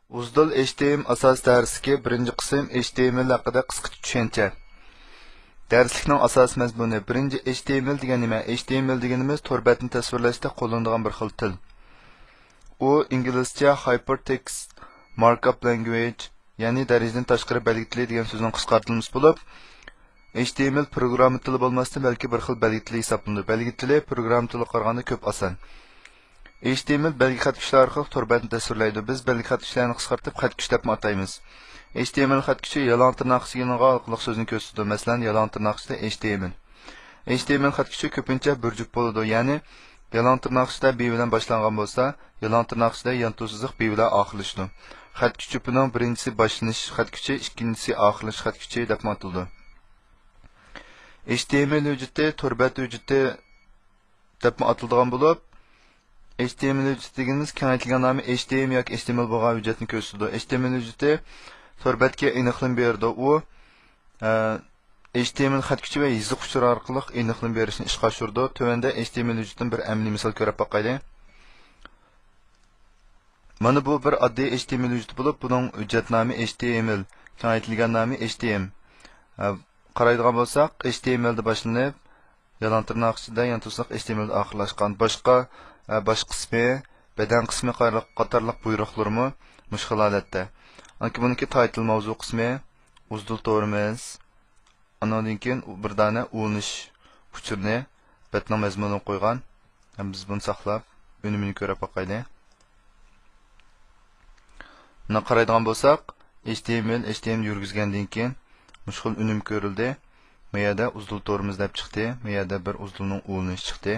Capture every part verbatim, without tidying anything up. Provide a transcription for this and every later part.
ئۇزدۇل ئېچ تى ئېم ئاساسىي دەرسلىكى بىرىنچى قىسىم ئېچ تى ئېم ئېل ھەققىدە قىسقىچە چۈشەنچە. دەرسلىكنىڭ ئاساسىي مەزمۇنى. بىرىنچى، ئېچ تى ئېم ئېل دېگەن نېمە؟ ئېچ تى ئېم ئېل دېگىنىمىز تور بەتنى تەسۋىرلەشتە قوللىنىدىغان بىر خىل تىل. ئۇ ئىنگلىزچە Hypertext Markup Language، يەنى دەرىجىدىن تاشقىرى بەلگە تىلى دېگەن سۆزنىڭ قىسقارتىلمىسى بولۇپ، ئېچ تى ئېم ئېل پروگرامما تىلى بولماستىن، بەلكى بىر خىل بەلگە تىلى ھېسابلىنىدۇ. بەلگە تىلى پروگرامما تىلىغا قارىغاندا كۆپ ئاسان. ئېچ تى ئېم ئېل بەلگە خەت كۈچلەر ئارقىلىق تور بەتنى تەسۋىرلەيدۇ. بىز بەلگە خەت كۈچلەرنى قىسقارتىپ خەت كۈچ دەپمۇ ئاتايمىز. ئېچ تى ئېم ئېل خەت كۈچى يالاڭ تىرناق ئىچىگە ئېلىنغان ھالقىلىق سۆزنى كۆرسىتىدۇ. مەسىلەن، يالاڭ تىرناق ئىچىدە ئېچ تى ئېم ئېل. ئېچ تى ئېم ئېل خەت كۈچى كۆپىنچە بىر جۈپ بولىدۇ، يەنى يالاڭ تىرناق ئىچىدە بى بىلەن باشلانغان بولسا، يالاڭ تىرناق ئىچىدە يانتۇ سىزىق بى بىلەن ئاخىرلىشىدۇ. خەت كۈچ جۈپىنىڭ بىرىنچىسى باشلىنىش خەت كۈچى، ئىككىنچىسى ئاخىرلىنىش خەت كۈچى دەپمۇ ئاتىلىدۇ. ئېچ تى ئېم ئېل ھۆججىتى تور بەت ھۆججىتى دەپمۇ ئاتىلىدىغان بولۇپ، ئېچ تى ئېم ئېل ھۆججىتى دېگىنىمىز كېڭەيتىلگەن نامى ئېچ تى ئېم ياكى ئېچ تى ئېم ئېل بولغان ھۆججەتنى كۆرسىتىدۇ. ئېچ تى ئېم ئېل ھۆججىتى تور بەتكە ئېنىقلىما بېرىدۇ. ئۇ، ئە، ئېچ تى ئېم ئېل خەت كۈچى ۋە يېزىق ئۇچۇرى ئارقىلىق ئېنىقلىما بېرىشنى ئىشقا ئاشۇرىدۇ. تۆۋەندە ئېچ تى ئېم ئېل ھۆججىتىدىن بىر ئەمەلىي مىسال كۆرۈپ باقايلى. مانا بۇ بىر ئاددىي ئېچ تى ئېم ئېل ھۆججىتى بولۇپ، بۇنىڭ ھۆججەت نامى ئېچ تى ئېم ئېل، كېڭەيتىلگەن نامى ئېچ تى ئېم. ئە، قارايدىغان بولساق، ئېچ تى ئېم ئېل دە باشلىنىپ، يالاڭ تىرناق ئىچىدە يانتۇ سىزىق ئېچ تى ئېم ئېل دە ئاخىرلاشقان. باشقا، ئە، باش قىسمى، بەدەن قىسمى قاتارلىق، قاتارلىق بۇيرۇقلىرىمۇ مۇشۇ خىل ھالەتتە. ئاندىن كېيىن بۇنىڭكى تايتىل ماۋزۇ قىسمى، ئۇزدۇل تورىمىز. ئانىڭدىن كېيىن بىر دانە ئۇلىنىش ئۇچۇرىنى بەتنىڭ مەزمۇنىغا قويغان. ھەم بىز بۇنى ساقلاپ، ئۈنۈمىنى كۆرۈپ باقايلى. مانا قارايدىغان بولساق، ئېچ تى ئېم ئېل، ئېچ تى ئېم ئېل يۈرگۈزگەندىن كېيىن، مۇشۇ خىل ئۈنۈم كۆرۈلدى. ما يەردە ئۇزدۇل تورىمىز دەپ چىقتى، ما يەردە بىر ئۇزدۇلنىڭ ئۇلىنىشى چىقتى.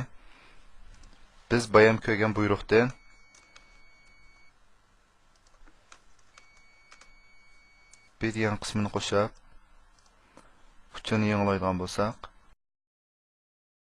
بىز بايام كۆرگەن بۇيرۇقتىن بى دېگەن قىسمىنى قوشۇپ، ئۇچۇرنى يېڭىلايدىغان بولساق،